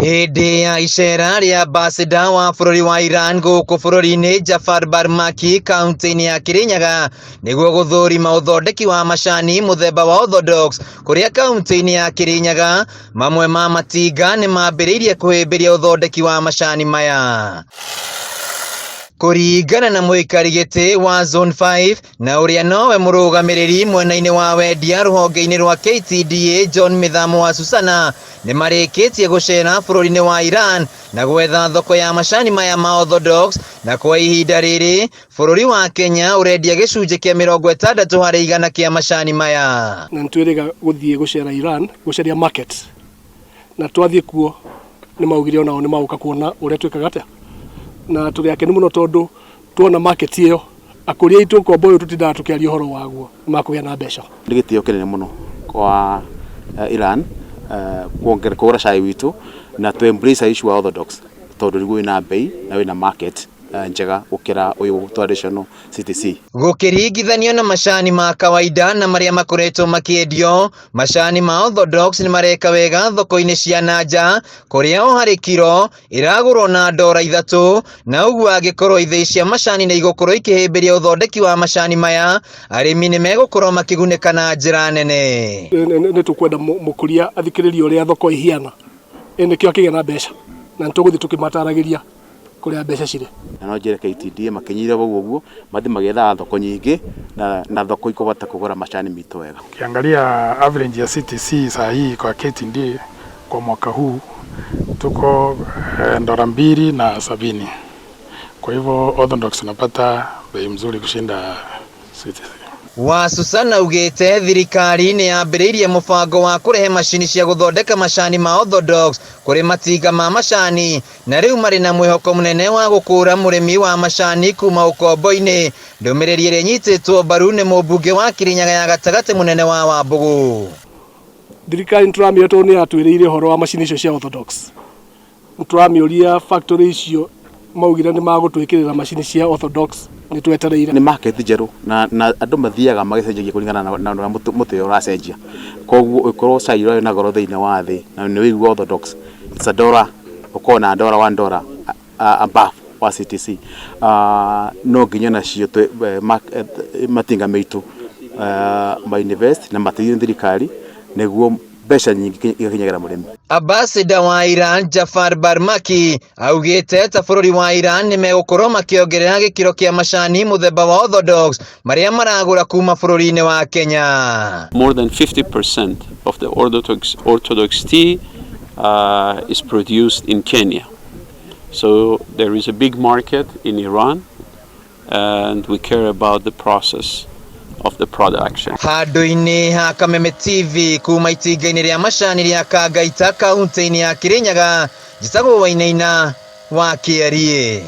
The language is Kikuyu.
Hĩndĩ ya icera rĩa ambassador wa bũrũri wa Iran gũkũ bũrũri-inĩ Jafar Barmaki kaunti-inĩ ya Kirinyaga nĩguo gũthũrima ũthondeki wa macani mũthemba wa Orthodox kũrĩa kaunti-inĩ ya Kirinyaga mamwe ma matinga nĩ mambĩrĩirie kũhĩmbĩria ũthondeki wa macani maya. Kũringana na mũikari gĩtĩ wa Zone 5 na ũrĩa nowe mũrũgamĩrĩri mwena-inĩ wa wendia rũhonge-inĩ rwa KTDA John Mĩthamo wa Susana nĩ marĩkĩtie gũcera bũrũri-inĩ wa Iran na gwetha thoko ya macani maya ma Orthodox, na kwa ihinda rĩrĩ bũrũri wa Kenya ũrendia gĩcunjĩ kĩa 60% kĩa macani maya. Na nĩ twĩrĩga gũthiĩ gũcera Iran gũcaria market, na twathiĩ kuo nĩ maugire onao nĩ magũka kuona ũrĩa twĩkaga atĩa, na tũrĩ akenu mũno tondũ tuona market ĩyo akũria aitũ ũkombo ũyũ tũtindaga tũkĩaria ũhoro waguo nĩ makũgĩa na mbeca. Nĩ gĩtĩo kĩnene mũno kwa Iran kũgũra cai witũ na tũ embrace issue wa Orthodox tondũ nĩguo wĩna bei na wĩna market njega gũkĩra ũyũ traditional CTC. Gũkĩringithanio na macani ma kawaida na marĩa makoretwo makĩendio, macani ma Orthodox nĩ mareka wega thoko-inĩ cia na nja kũrĩa o harĩ kiro ĩragũrwo na ndora 3, na ũguo angĩkorwo ithĩi cia macani nĩ igũkorwo ikĩhĩmbĩria ũthondeki wa macani maya, arĩmi nĩ megũkorwo makĩgunĩka na njĩra nene. Nĩ tũkwenda mũkũria athikĩrĩrie ũrĩa thoko ĩhiana, nĩkĩo akĩgĩa na mbeca, na nĩ tũgũthiĩ tũkĩmataragĩria kũrĩa mbeca cirĩ. Na no njĩre KTDA makinyire ũguo ũguo mathiĩ magĩethaga thoko nyingĩ na thoko ikũhota kũgũra macani mitũ wega. Ukiangalia average ya CTC saa hii kwa KTDA kwa mwaka huu tuko dola 2.70. Kwa hivyo Orthodox tunapata bei mzuri kushinda CTC. Wa Susana augĩte thirikari nĩ yambĩrĩirie mũbango wa kũrehe macini cia gũthondeka macani ma Orthodox kũrĩ matinga ma macani, na rĩu marĩ na mwĩhoko mũnene wa gũkũra mũrĩmi wa macani kuma ũkombo-inĩ. Ndũmĩrĩri ĩrĩa ĩnyitĩtwo mbaru nĩ mũmbunge wa Kirinyaga ya gatagatĩ mũnene wa Wambugu. Thirikari nĩ tũramĩũria tondũ nĩ yatwĩrĩire ũhoro wa macini icio cia Orthodox. Nĩ tũramĩũria factory icio maugire nĩ magũtwĩkĩrĩra macini cia Orthodox, nĩ twetereire. Nĩ market njerũ na andũ mathiaga magĩcenjagia kũringana na ũrĩa mũtĩ ũracenjia. Koguo ũngĩkorwo cai ũrarĩ na goro thĩinĩ wa thĩ na nĩ ũigua Orthodox it's a dollar, ũkorwo na dollar $1 above wa CTC. No nginya nacio matinga maitũ ma invest na mateithie thirikari nĩguo mbeca nyingĩ igakinyagĩra mũrĩmi. Ambassador wa Iran Jafar Barmaki augĩte ta bũrũri wa Iran nĩ megũkorwo makĩongerera gĩkĩro kĩa macani mũthemba wa Orthodox marĩa maragũra kuma bũrũri-inĩ wa Kenya. More than 50% of the Orthodox tea is produced in Kenya. So there is a big market in Iran, and we care about the process of the production. Handũ-inĩ ha Kameme TV kuma itinga-inĩ rĩa macani rĩa Kangaita kaunti-inĩ ya Kirinyaga, njĩtagwo Wainaina wa Kĩariĩ.